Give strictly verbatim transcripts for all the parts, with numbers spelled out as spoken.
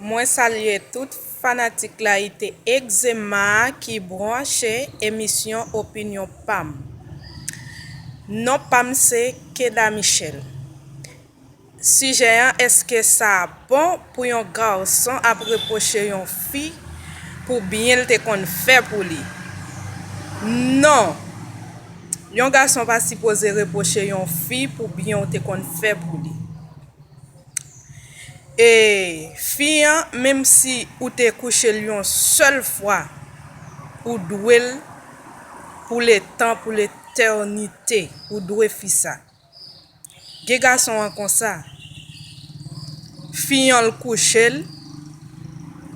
Mwen salye tout fanatik Layite Egzema ki branche emisyon Opinyon Pam. Non pam se Keda Michel. Sijè an, èske sa bon pou yon gason ap repwoche yon fi pou byen l te konn fè pou li? Non. Yon gason pa sipoze repwoche yon fi pou byen w te konn fè pou li. E fi an, menm si ou te kouche l yon sèl fwa, ou dwe l pou letan, pou letènite. Ou dwe fi sa. Gen gason an konsa. Fi an l kouche l,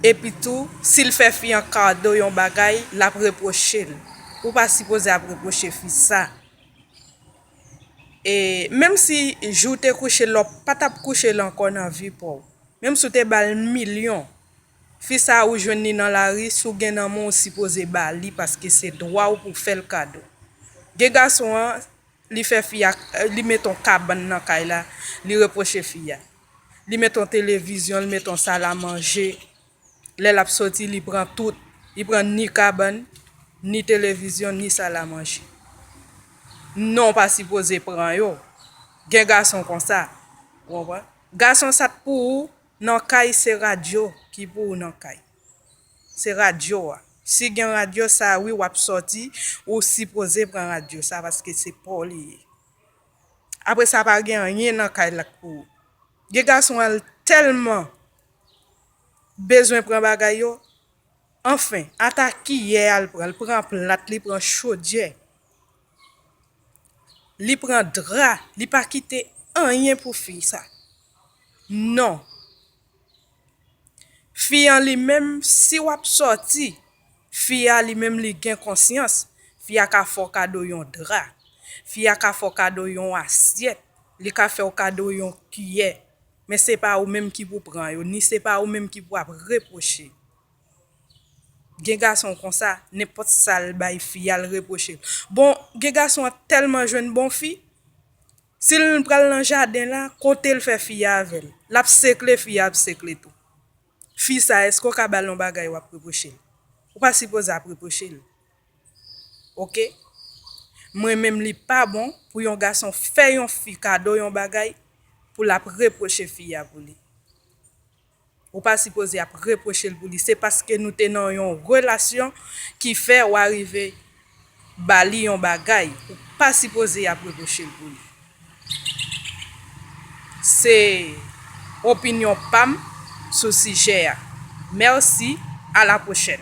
epi tou, si l fè fi an kado yon bagay, l ap repwoche l. Ou pa sipoze ap repwoche fi sa. E menm si jou w te kouche l la, w pa t ap kouche l ankò nan vi pa w. Menm si w te ba l milyon, fi sa a ou jwenn li nan lari, si w gen nan men w, ou sipoze ba li paske se dwa w pou w fè l kado. Gen gason an, li fè fi a, li met yon kabann nan kay la, li repwoche fi a. Li met yon televizyon, li met yon sal a manje. Lè l ap soti, li pran tout. Li pran ni kabann, ni televizyon, ni sal a manje. Non, w pa sipoze pran yo. Gen gason konsa. Ou konprann? Gason sa t pou ou nan kay, se radyo ki pou ou nan kay. Se radyo a. Si gen radyo sa, wi, w ap soti, ou sipoze pran radyo sa paske se pa w li ye. Apre sa, pa gen anyen nan kay la k pou ou. Gen gason an, l tèlman bezwen pran bagay yo. Anfen, ata kiyè a l pran, l pran plat, li pran chodyè. Li pran dra, li pa kite anyen pou fi sa. Non. Fi an li menm, si w ap soti, fi a li menm li gen konsyans. Fi a ka fè w kado yon dra. Fi a ka fè w kado yon asyèt. Li ka fè w kado yon kiyè. Men se pa ou menm ki pou pran yo, ni se pa ou menm ki pou ap repwoche. Gen gason konsa, nenpòt sa l bay fi a, l repwoche l. Bon, gen gason an tèlman jwenn bon fi, si l pral nan jaden la, kote l fè fi a avè l, l ap sekle, fi a ap sekle tou. Fi sa, èske w ka ba l yon bagay w ap repwoche l? Ou pa sipoze ap repwoche l. Oke? Mwen menm, li pa bon pou yon gason fè yon fi kado yon bagay pou l ap repwoche fi a pou li. Ou pa sipoze ap repwoche l pou li. Se paske nou te nan yon relasyon ki fè w arive ba li yon bagay. Ou pa sipoze ap repwoche l pou li. Se opinyon pa m sou sijè a. Mèsi, a la pwochèn.